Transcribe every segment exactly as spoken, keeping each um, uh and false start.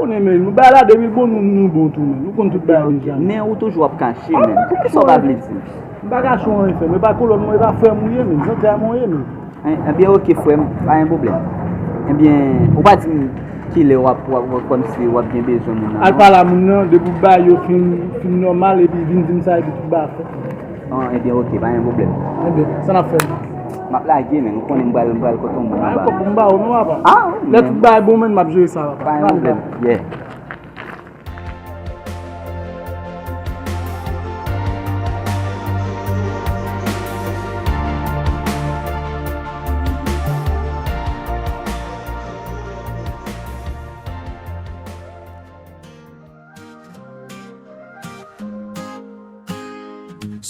Men, men, nou bay la depi l bon, nou, nou bon tou, men. Nou konn tout bagay deja. Men ou toujou ap kache, men. Poukisa w pa vle di m? M pa kache w anyen, frè m. E pa kolòn mwen, e pa frè m ou ye, men. Zantray mwen ou ye, men. En, ebyen, oke, frè m, pa gen pwoblèm. Ebyen, ou pa di m kilè w ap, w ap, w ap, kòmsi w ap gen bezwen moun nan, non? Al pale a moun nan, depi w bay yo fin, fin nòmal, epi vin di m sa, epi tout bagay fèt. An, ebyen, oke, pa gen pwoblèm. Ebyen, sa n ap fè? M ap lage, men, ou konnen m pral, m pral kote yon moun anba. Ay, kòb pou m ba ou, non, papa. Ah, wi, men. Lè tout bagay bon, men, m ap jere sa, papa. Pa gen pwoblèm. Yeah.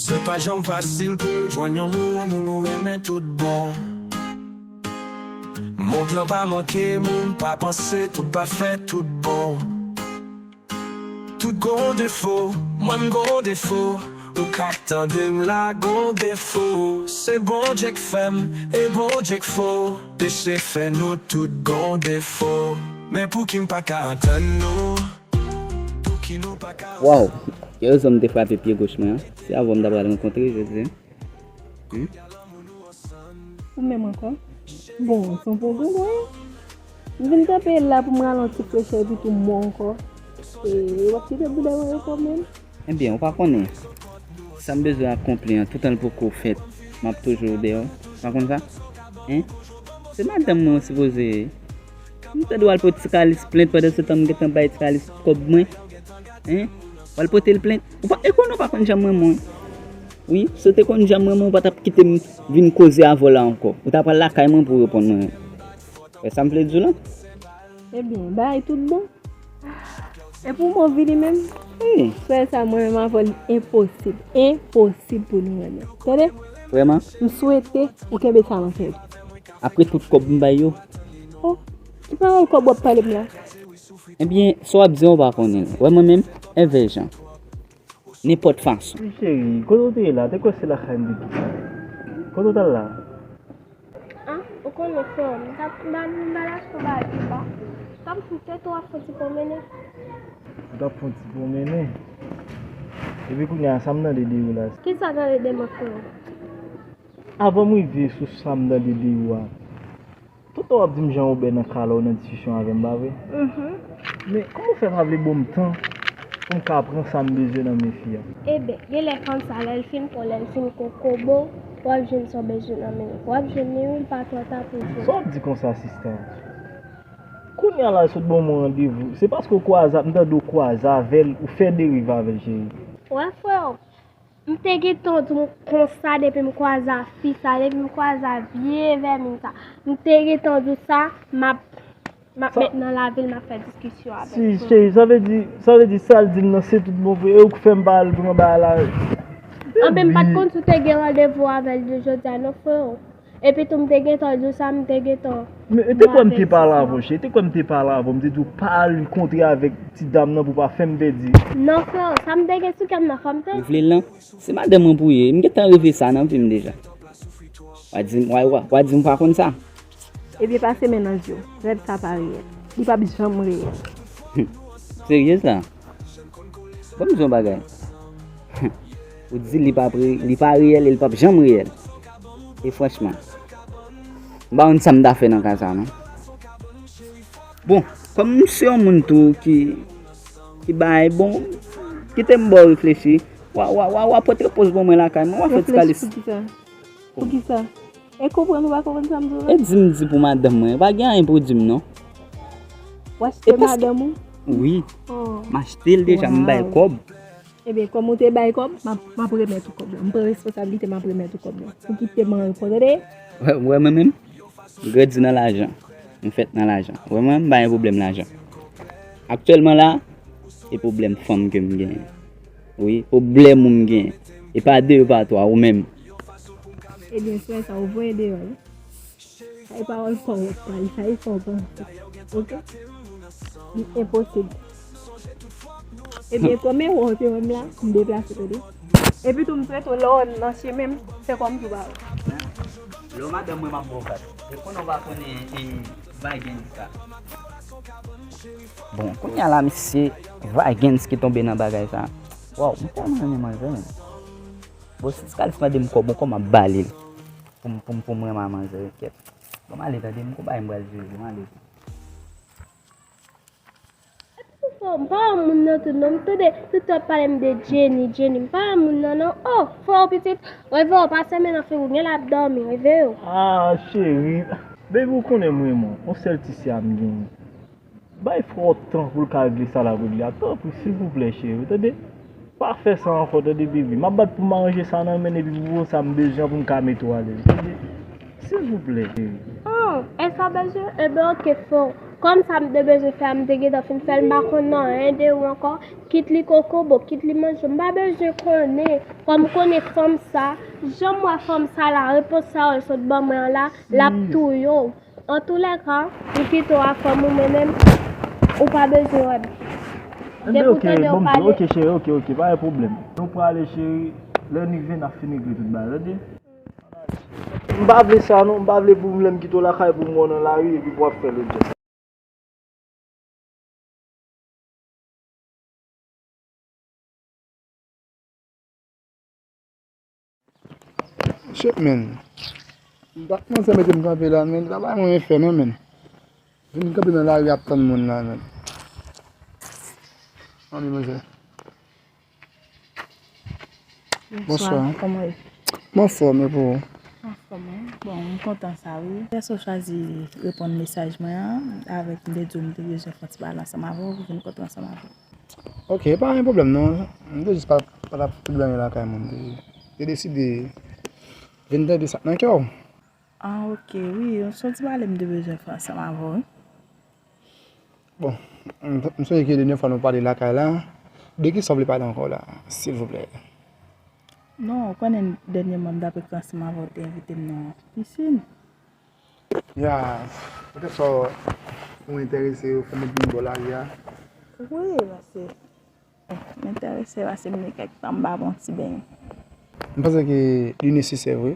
Se pa janm fasil pou jwenn yon moun ou renmen tout bon. Mond lan pa manke moun, pa panse tout pa fè tout bon. Tout gon defo, mwen m gon defo. Ou k ap tande m la gon defo. Se Bondye k fè m, e Bondye k fè w. Peche fè nou tout gon defo. Men pouki m pa ka antann nou? Pouki nou pa ka... Waw! Gen rezon m te frape pye goch mwen an. Se avè w m ta pral rankontre jodi a. Hmm? Ou menm ankò? Bon, se yon pwoblèm, wi. M vin kanpe la pou m rale yon ti frechè epi tou mò ankò. E w ap kite bouda mwen ankò menm? Ebyen, ou pa konnen. Sa m bezwen akonpli an, toutan l poko fèt, m ap toujou deyò. Ou pa konn sa? Hein? Se madanm mwen ou sipoze ye. M tande w al pote Tikalis plent pandan se tan m gentan bay Tikalis kòb mwen. Hein? W al pote l plent. Ou pa, e konnen w pa konn jan m renmen w. Wi, si w te konn jan m renmen w, ou pa t ap kite m vin koze avè w la ankò. Ou ta pral lakay mwen pou w reponn mwen. Wè sa m vle di w la? Ebyen, bagay tout bon. E pou mwen vini menm? Wi. Frè sa, mwen menm avè w, li enposib. Enposib pou nou renmen. Tande? Vrèman? M swete ou kenbe sa nan kè w. Apre tout kòb m bay yo. Oh, ki pawòl kòb w ap pale m la? Ebyen, sa w ap di an, ou pa konnen l. Wè mwen menm, Èvè Jan. Nenpòt fason. Wi, cheri, kote w te ye la? Te kwè se lakay m te kite. Kote w t al la? Ah, ou konnen, frè m, m t ap, m t ap, m t al achte yon bagay pou ba. Kòmsi se tou w ap fè ti pwonmennen. M t ap fè yon ti pwonmennen. Epi kounye a, sa m tande de ou la? Kisa w tande de mwen, frè m? Avan m rive sou sa m tande de ou a, tout tan w ap di m Jan Wobè nan kala w nan diskisyon avè m, pa vre? Mhm. Men, kòman w fè pa vle ban m tan pou m ka pran sa m bezwen nan men fi a? Eben, genlè fanm sa, lè l fin pran, lè l fin kokobo, w ap jwenn sa w bezwen nan men l. W ap jwenn li, wi, l pa twò ta pou jwenn. Sa w ap di konsa, sista? Kounye a la, l sot ban mwen randevou. Se paske w kwaze, m tande w kwaze avè l, ou fè deriv avè l, cheri. Wè, frè w, m te gentan di w konsa depi m kwaze a fi sa, depi m kwaze a vye vèmin sa. M te gentan di w sa, m ap, m ap met nan lavil, m ap fè diskisyon avè l. Si, cheri, sa vle di, sa vle di sa l di m nan se tout bon vre, e ou k fè m pa al pran bagay la. Anben, m pa t konn si w te gen randevou avè l jodi a non, frè w. Epi tou, m te gentan di w sa, m te gentan... Men, e te kwè m te pale avè w, cheri, e te kwè m te pale avè w, m te di w pa al kontre avèk ti dam nan pou pa fè m pèdi. Non, frè, sa m te gen sou kè m nan, fò m te... Ou vle l lan? Se madanm mwen pou w ye. M gentan reve sa nan vi m deja. W a di m, w a, w a, w a di m w pa konn sa. Ebyen, pase men nan zye w. Rèv sa pa reyèl. Li p ap janm reyèl. Serye sa? Ban m di yon bagay. Ou di li p ap re-, li pa reyèl e li p ap janm reyèl. E franchman, m pa konn sa m ta fè nan ka sa, non. Bon, kòm m se yon moun tou ki, ki bay, bon, kite m ba w reflechi. W a, w a, w a, w a pote poz ban mwen lakay mwen, w a fè ti kalis. Reflechi pou kisa? Poukisa? E konprann ou pa konprann sa m di w la? E di m di pou madanm mwen, pa gen anyen pou w di m non. W achte madanm ou? Wi. Oh. M achte l deja, m bay kòb. Ebyen, kòm ou te bay kòb, m ap, m ap remèt ou kòb la. M pran responsablite, m ap remèt ou kòb la. Ou kite m anrepò, tande? Wè, wè mwen menm, m grandi nan lajan. M fèt nan lajan. Wè mwen, m pa gen pwoblèm lajan. Aktyèlman la, e pwoblèm fanm ke m genyen. Wi, pwoblèm ou m genyen. E pa de, e pa twa, ou menm. Ebyen, frè sa, ou voye deyò, wi. Sa e pawòl fò w ap pale, sa e fò w panse. Oke? Li enposib. Ebyen, kòm e wè w te wè m la, m deplase, tande. Epi tou, m swete w lè w nan chemen m, fè kòmsi w pa wè. Lè w madanm mwen, m ap ba w kat. E konnen w pa konnen, e, bagay gen sa. Bon, kounye a la, misye Vagens ki tonbe nan bagay sa. Waw, m tèlman renmen manzè, menn. Bon, si Scalis mande m kòb, bon, kòman m ap ba li l? Pou m, pou m, pou m renmen manzè, kèt. Bon, m ale, tande, m gon bagay m pral jere, bon, m ale. Fò, m pa wè moun nan tou non, m tande tout tan w ap pale m de Jenny, Jenny, m pa wè moun nan non. Oh, Fò pitit, reveye w, pa sèmen nan figi w, gen l ap dòmi, reveye w. Ah, cheri, baby, ou konnen m renmen w, yon sèl ti sè a m genyen. Bay Fò tan pou l ka regle sa l ap regle a, tanpri, silvouplè, cheri, tande. Pa fè sa ankò, tande, baby. M ap bat pou m aranje sa nan men l, epi pou sa m bezwen pou m ka mete w alèz, tande. Silvouplè, cheri. Oh, e sa w bezwen? Enben, oke, Fò. Kòm sa m te bezwen fè a, m te gentan fin fè l, m pa konn anyen de ou ankò. Kit li kokobo, kit li manzè, m pa bezwen konnen. Kòm ou konnen fanm sa, jan m wè fanm sa la, repons sa yo sot ban mwen an la, l ap touye w. Antoulèka, li pito a fanm ou, men menm, ou pa bezwen wè m. Depi w tande w pale. Ok, cheri, ok, ok, pa gen pwoblèm. Nou prale, cheri. Lè n rive, n ap fin regle tout bagay, tande? M pa vle sa, non. M pa vle pou m lè m kite w lakay pou m wè w nan lari epi pou w ap fè lòt jan. Shit, man. Dat manzè mete m kanpe la, man. Sa bay mwen fè, non, man. Vin kanpe nan lari ap tann moun la, man. Anmwe, manzè. Bonswa. Bonswa. Kòman w ye? M anfòm, e pou ou? M anfòm, wi. Bon, m kontan sa, wi. Pèsonn chwazi reponn mesaj mwen an, avèk m te di w m te bezwen fè yon ti pale ansanm avè w, vin kontre ansanm avè w. Ok, pa gen pwoblèm non. M te jis pa, pa t ap fout byen lakay mwen. M te, te deside vin tande sa k nan kè w. Ah, ok, wi, se yon ti pale m te bezwen fè ansanm avè w, wi. Bon, m, m sonje ke dènye fwa nou pale lakay la, de kisa w vle pale ankò la, silvouplè? Non, ou konnen dènyèman m t ap ekri ansanm avè w, te envite m nan pisin. Ya, poutèt sa w enterese, ou fè m vin bò lari a. Wi, paske M enterese paske m gen kèk tan m pa pran ti benyen. M panse ke li nesesè vre.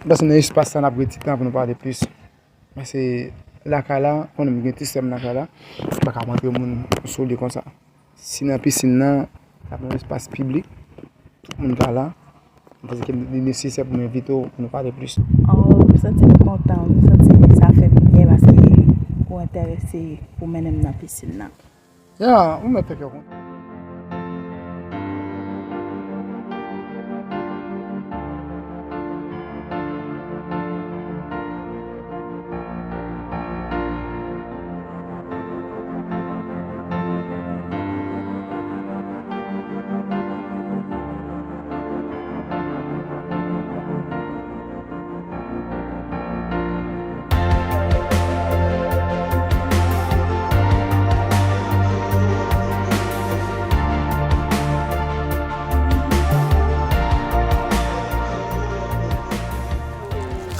M panse nan espas sa n ap ret ti tan pou nou pale plis. Paske lakay la, konnen m gen ti sè m lakay la, m pa ka rantre moun sou li konsa. Si nan pisin nan, n ap nan espas piblik, tout moun ka la. M panse ke li nesesè pou m envite w pou nou pale plis. Oh, m santi m kontan, m santi sa fè m byen paske ou enterese pou mennen m nan pisin nan. Ya, ou mèt fè kè w kontan.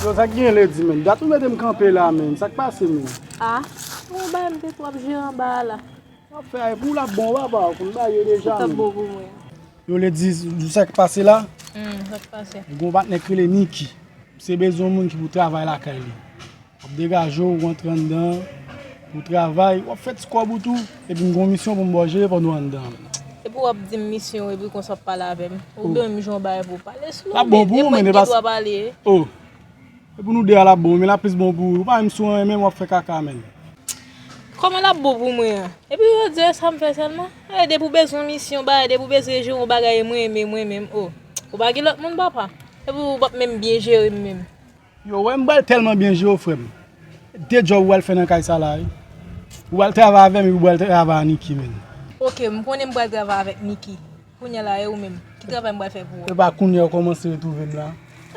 Yo, sa k gen lè di, menn? Dat ou mete m kanpe la, menn. Sa k pase, menn? Ah, ou bay m te twòp je anba a la. W ap fè a, epi w l ap bon, papa, w konn bagay yo deja, menn. Ou t ap bon pou mwen. Yo, lè di, di sa k pase la? Hmm, sa k pase? Gen yon patnè k rele Niki. Misye bezwen yon moun ki pou travay lakay li. W ap degaje w, w antre anndan, pou w travay, w ap fè ti kòb ou tou, epi m gen yon misyon pou m ba w jere pandan w anndan an. Epi w ap di m misyon, epi konsa w ap pale avè m. Ou byen menm jan w bay pou w pale slow, men e mwen ki dwa pale. Oh. E pou nou de a l ap bon, men l ap plis bon pou ou. Ou pa menm sou anyen menm, w ap fè kaka, menn. Kòman l ap bon pou mwen an? Epi yo di sa m fè sèlman. E depi w bezwen yon misyon, bagay, depi w bezwen jere yon bagay, e mwen menm, mwen menm, oh. Ou pa gen lòt moun, papa? Epi w p ap menm byen jere m menm. Yo, wè m pral tèlman byen jere w, frè m. De djòb ou pral fè nan kay sa la, wi. Ou pral travay avè m, epi ou pral travay a Niki, menn. Ok, m konnen m pral travay avèk Niki. Kounye a la, e ou menm? Ki travay m pral fè pou ou? E pa kounye a ou kòmanse retwouve m la?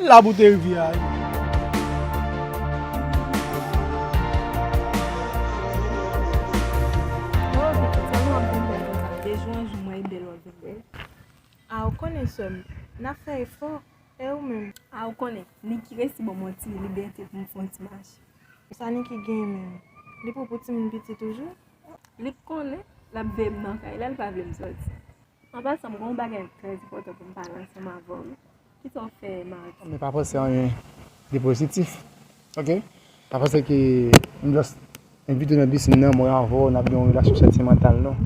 La pou te rive a, wi. Oh, pitit, sa nou ap vin fè konsa? De jou an jou, mwen e bèl w ap vin bèl. A, ou konnen, sè m, n ap fè efò. E ou menm? A, ou konnen, Niki resi ban m yon ti libète pou m fè yon ti mache. Sa Niki genyen menm? Li pran pou timoun piti toujou? Li konnen, l ap veye m nan kay la, li pa vle m sòti. An pasan, m gen yon bagay trè enpòtan pou m pale ansanm avè w, wi. Kisa w fè madi? Men pa panse anyen de pozitif, ok? Pa panse ke m just Envite w nan pisin nan, mwen avè w, n ap gen yon relasyon santimantal, non.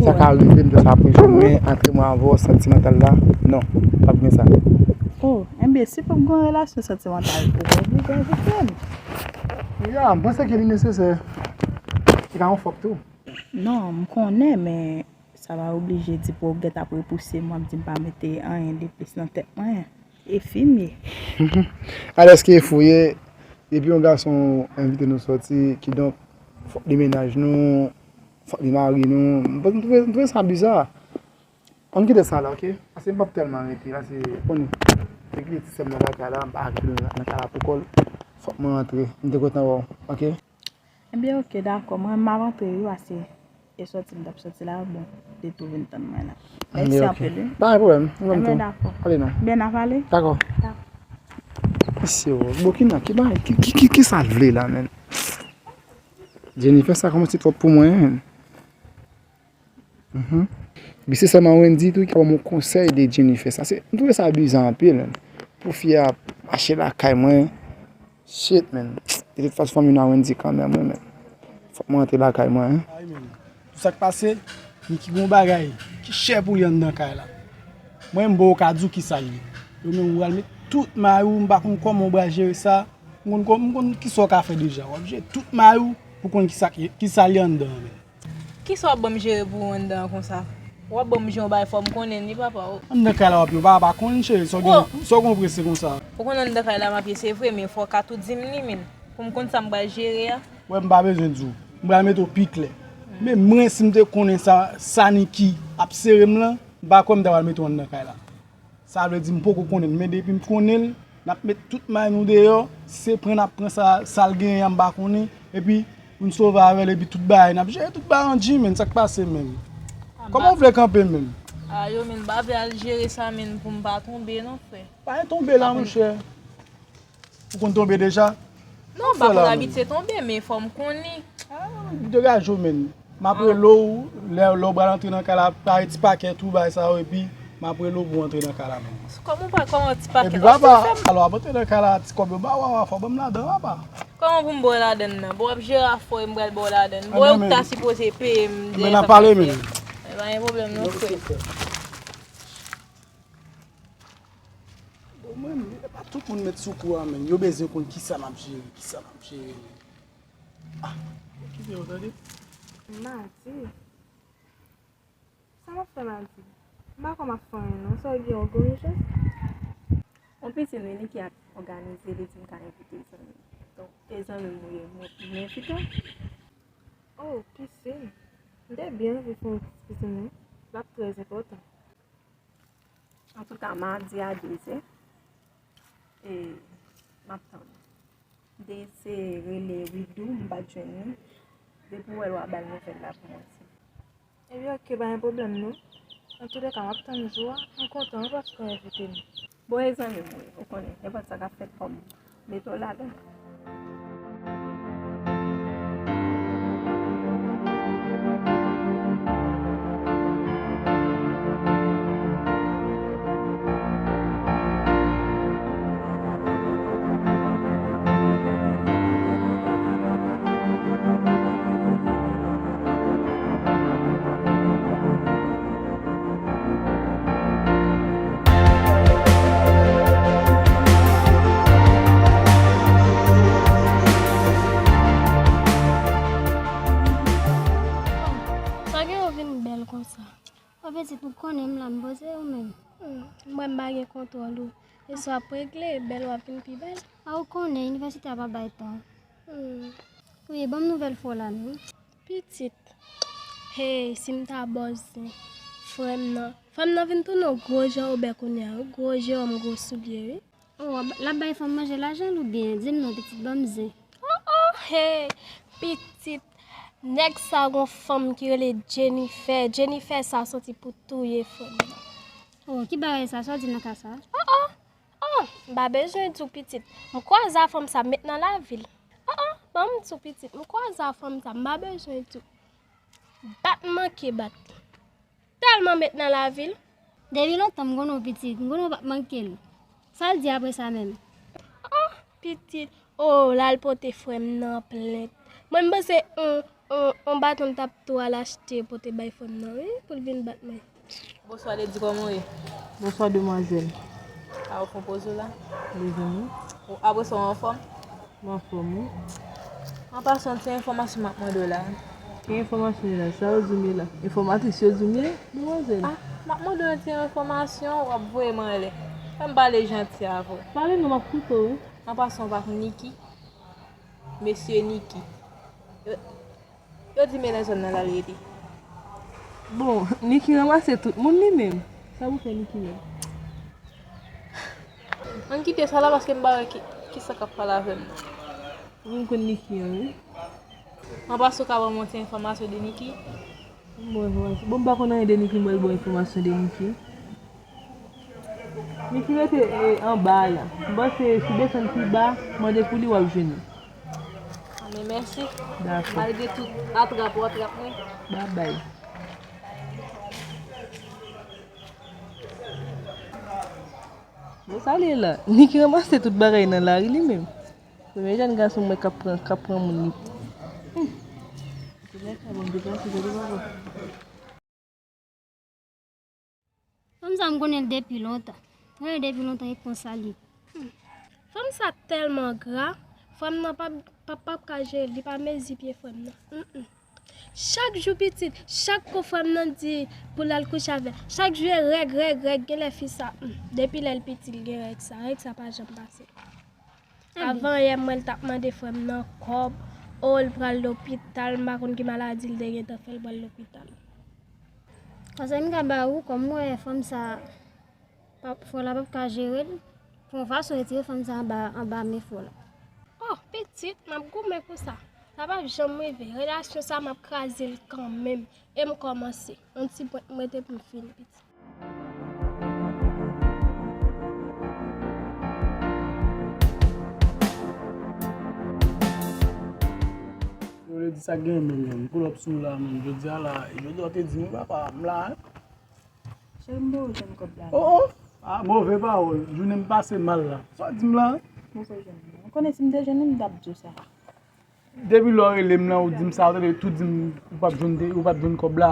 Sa ka rive, m jis apre jou mwen, antre mwen avè w santimantal la, non, p ap gen sa. Oh, enben, si p ap gen yon relasyon santimantal, ou pa oblije envite m. Ya, m panse ke li nesesè. Li ka yon fòk tou. Non, m konnen, men sa pa oblije di pou w gentan ap repouse m, w ap di m pa mete anyen de plis nan tèt mwen. E fi m ye. Alòske e fi w ye, depi yon gason envite nou sòti, kidonk, fòk li mennaj nou, fòk li mari nou. M, m twouve, m twouve sa biza. Ann kite sa la, oke? Paske m p ap tèlman rete la, se, ou konnen, se kite ti sè m nan lakay la, m pa kite l nan kay la pou kò l. Fòk mwen rantre. M te kontan wè w, oke? Ebyen, oke, dakò. Mwen, m ap antre wi, paske e sòti m t ap sòti la, bon, li tou vin tann mwen la. Mèsi anpil wi. Pa gen pwoblèm, nou menm tou. Ebyen, dakò. Ale non. Ebyen, n ap ale? Dakò. Dakò. Mesye, Bokina, ki bagay, ki, ki, ki, ki sa l vle la, menn? Jennifer, sa kòmanse twòp pou mwen, menn. Mhm. Epi se sèlman Wendy tou ki ka ban m yon konsèy de Jennifer sa. Se, m twouve sa biza anpil, menn. Pou fi a mache lakay mwen. Shit, menn. De tout fason, fò m vin a Wendy kanmenm, wi, menn. Fòk mwen rantre lakay mwen, hein. Ay, menn. Tout sa k pase, Niki gon bagay ki chè pou li anndan kay la. Mwen, m poko ka di w kisa l ye. Yo menm, ou pral met tout may ou, m pa konn kòman w pral jere sa. M konn kò-, m konn kisa w ka fè deja. W ap jere tout may ou pou konn kisa k ye, kisa l ye anndan an, menn. Kisa w ap ban m jere pou ou anndan an konsa? W ap ban m jan w bay fò m konnen li, papa. Anndan kay la w ap ye, papa pa konn cheri, sa w gen, sa w gen w prese konsa. Ou konn anndan kay la m ap ye, se vre, men fò w ka tou di m li, menn, pou m konn sa m pral jere a. Wè, m pa bezwen di w. M pral mete w pi klè. Men mwen, si m te konnen sa, sa Niki ap sere m lan, m pa kwè m ta pral mete w anndan kay la. Sa vle di m poko konnen l, men depi m konnen l, n ap met tout may nou deyò, si se pran n ap pran sa, sa l genyen an m pa konnen, epi pou n sove avè l, epi tout bagay, n ap jere tout bagay an G, menn, sa k pase menm? Kòman w vle kanpe menm? A, yo, menn, m pa vle al jere sa, menn, pou m pa tonbe non, frè. Pa gen tonbe la, monchè. Ou konn tonbe deja? Non, m pa konn abitye tonbe, men fò m konn li. Ah, degaje w, menn. M ap rele w, lè, lè w pral antre nan kay la, pare ti pakèt ou, bagay sa yo, epi m ap rele w pou w antre nan kay la, menn. Kòman w pa, kòman ti pakèt? Epi papa, alò, w ap antre nan kay la, ti kòb yo ba w, papa, fò w ban m ladan, papa. Kòman pou m ba w ladan nan? Bon, w ap jere afè w, m pral ba w ladan. Bon, ou ta sipoze peye m. Men n ap pale, menn. E pa gen pwoblèm non, frè. Bon, mwen, e pa tout moun met sou kou a, menn. Yo bezwen konn kisa n ap jere, kisa n ap jere, menn. Ah, kite yo, tande. Mati. Sa m ap fè Mati? M pa kwè m ap fè anyen, non. Sa w gen, w gen yon jès? Yon pisin wi, Niki ap òganize, li di m ka envite zanmi. Donk, e zanmi m ou ye, mwen, m envite w. Oh, pisin. M te byen anvi fè yon ti pisin, wi. L ap trè enpòtan. Antouka, madi a dezè, e m ap tann ou. M te eseye rele Widou, m pa t jwenn li. Depi w wè l, w a ba l nouvèl la pou mwen, ti. Ebyen, oke, pa gen pwoblèm, non. Antouleka, m ap tann jou a. M kontan, wi, paske w envite m. Bon, e zanmi m, wi, ou konnen, nenpòt sa k ap fèt, fò m mete w ladan. Sa gen yo vin bèl konsa? O pitit, ou konnen m la, m poze ou menm. Hmm, mwen m pa gen kontwòl ou. E sa w ap regle, bèl w ap vin pi bèl. A, ou konnen, inivèsite a pa bay tan. Hmm. Wi, ban m nouvèl fò la, non. Pitit. Hey, si m ta ba w zen. Frè m nan. Frè m nan vin tounen yon gwo jan obè kounye a, wi. Gwo jan, gwo soulye, wi. Oh, l ap bay fanm manje lajan l oubyen? Di m non, pitit, ban m zen. Oh, oh, hey, pitit. Nèg sa gon fanm ki rele Jennifer. Jennifer sa soti pou touye frè m nan. Oh, ki bagay sa? Sa w di nan ka sa? Oh, oh. Oh, m pa bezwen di w pitit. M kwaze a fanm sa, m met nan lavil. Oh, oh, ban m di w pitit. M kwaze a fanm sa, m pa bezwen di w. Bat manke bat. Tèlman met nan lavil. Depi lontan m konnen w pitit, m konnen w p ap manke l. Sa l di apre sa menm? Oh, pitit. Oh, l al pote frè m nan plent. Mwen, m panse on, on, on baton l t ap tou al achte pote bay frè m nan, wi, pou l vin bat mwen. Bonswa, Lady, kòman w ye? Bonswa, demwazèl. A, ou fè on poze w la? Bezwen wi. Ou, apre sa, w anfòm? M anfòm, wi. An pasan, ti enfòmasyon m ap mande w la. Ki enfòmasyon ye la? Sa yo di m ye la? Enfòmatris yo di m ye, demwazèl? A, m ap mande w yon ti enfòmasyon, w ap voye m anlè. Fè m pale janti avè w. Pale non, m ap koute w, wi. An pasan, w pa konn Niki? Mesye Niki. Yo, yo di m e nan zòn nan l al rete. Bon, Niki ranmase tout moun li menm. Sa pou fè Niki menm? Ann kite sa la paske m pa wè ki, kisa k ap pale avè m nan. Ou vin konn Niki an, wi. An pasan, w ka ban m yon ti enfòmasyon de Niki? Bon, enfòmasyon. Bon, m pa konn anyen de Niki, m pral ba w enfòmasyon de Niki. Niki rete, e, anba a la. M panse si w desann pi ba, mande pou li, w ap jwenn li. Anben, mèsi. Dakò. Malgre tout atrap ou atrap mwen. Babay. Bon, sa l ye la? Niki ranmase tout bagay nan lari li menm. Premye jèn gason m wè k ap pran, k ap pran moun li. Hmm. Fanm sa m konnen l depi lontan. Mwen depi lontan e konsa li. Hmm. Fanm sa tèlman gra, frè m nan p ap, p ap, p ap ka jere l, li pa mezi pye frè m nan. Mm, mm. Chak jou pitit, chak kou frè m nan di pou l al kouche avè l, chak jou e règ, règ, règ, genlè fi sa, hmm, depi lè l piti l gen règ sa, règ sa pa janm pase. Avan yè m wè l t ap mande frè m nan kòb, o l pral lopital, m pa konn ki maladi l te gentan fè l pral lopital. Konsèy m ka ba ou, kòm m wè fanm sa, p ap, frè w la p ap ka jere l, fè yon fason retire fanm sa anba, anba men frè w la. Oh, pitit, m ap goumen pou sa. Sa p ap janm rive. Relasyon sa, m ap kraze l kanmenm. E m kòmanse. Yon ti pwen m rete pou m fini, pitit. Yo vle di sa gen menm, menm. Pull up sou la, menm. Jodi a la, jodi a w te di m, papa, m la, hein? Cheri, m te jwenn kòb la. Oh, oh! Ah, move pawòl. Jounen m pase mal la. Sa w di m la, hein? Move jounen. Ou konnen si m te jwenn li, m t ap di w sa. Depi lè w rele m nan, ou di m sa, ou tande tout di m ou p ap jwenn de, ou p ap jwenn kòb la.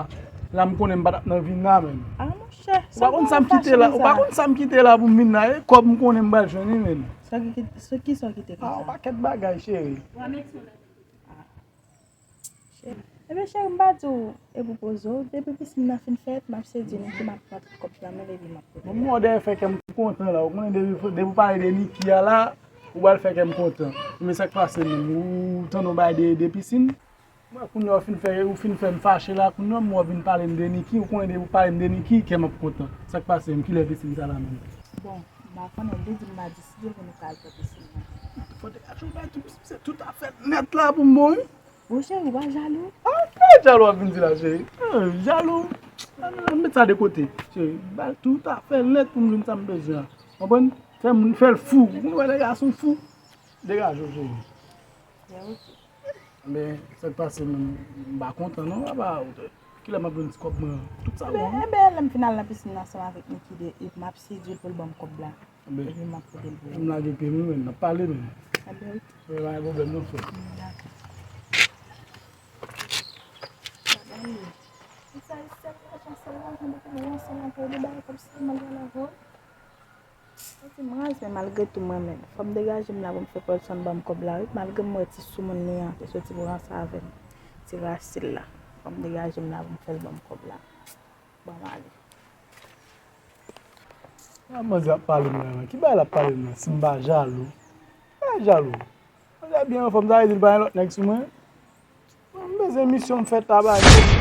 La m konnen m pa t ap nan vin la menm. Ah, monchè, ou pa konn sa m kite la, ou pa konn sa m kite la pou m vin la, e kòb m konnen m pral jwenn wi menm. Sa ki, sa ki, sa w kite konsa? Ah, yon pakèt bagay, cheri. Ah, cheri. Ebyen, cheri, m pa di w e pou poze w. Depi pisin nan fin fèt, m ap sedui Niki, m ap pran tout kòb nan men l epi m ap pote l. Bon, m wè w dèyè fè kè m kontan la. Ou konnen depi, depi w pale de Niki a la, ou pral fè kè m kontan. Men sa k pase menm? Ou tande yon bagay de, de pisin? Mwen kounye a ou fin fè, ou fin fè m fache la, kounye a m wè w vin pale m de Niki, ou konnen depi w pale m de Niki, kè m ap kontan. Sa k pase menm? Kilè pisin sa la menm? Bon, m pa konnen, li di m madi si Dye vle nou ka al fè pisin nan. Fò te ka chonje tout, se tout afè nèt la pou m bon wi. Bon, cheri, w pa jalou? Ah, kilè jalou w ap vin di la, cheri? Ah, jalou? Ah, non, non, met sa de kote, cheri. Bay tout afè nèt pou m jwenn sa m bezwen an. Konprann? Fè moun fè l fou. Ou konn wè lè gason fou? Degaje w, cheri. Byen, oke. Men, sa k pase menm, m pa kontan non, papa. Kilè m ap jwenn ti kòb mwen an? Tout sa bon. Enben, enben, lè m fin al nan pisin nan ansanm avèk Niki de, epi m ap sedui l pou l ban m kòb la. Enben, epi m ap pote l pou ou. M lage pye m wi, men n ap pale, men. Enben, oke. Wi, pa gen pwoblèm non, frè. Dakò. Sa ba yo. Sa, sa, sa, sa, la, mwen te konn wè ansanm avè w, de bagay kòmsi m al wè l avè w. Ou di m raz, men malgre tou, mwen menm, fò m degaje m la pou m fè Paulson ban m kòb la, wi. Malgre m wè ti soumoun li an te soti pou ranse avè m, ti Rasil la, fò m degaje m la pou m fè l ban m kòb la. Ban m ale. Sa manzè ap pale m la, ki bagay l ap pale m la? Si m pa jalou? Pa jalou. Manzè byen anfòm, sa vle di l pa gen lòt nèg sou mwen? M bezwen misyon m fè tabake.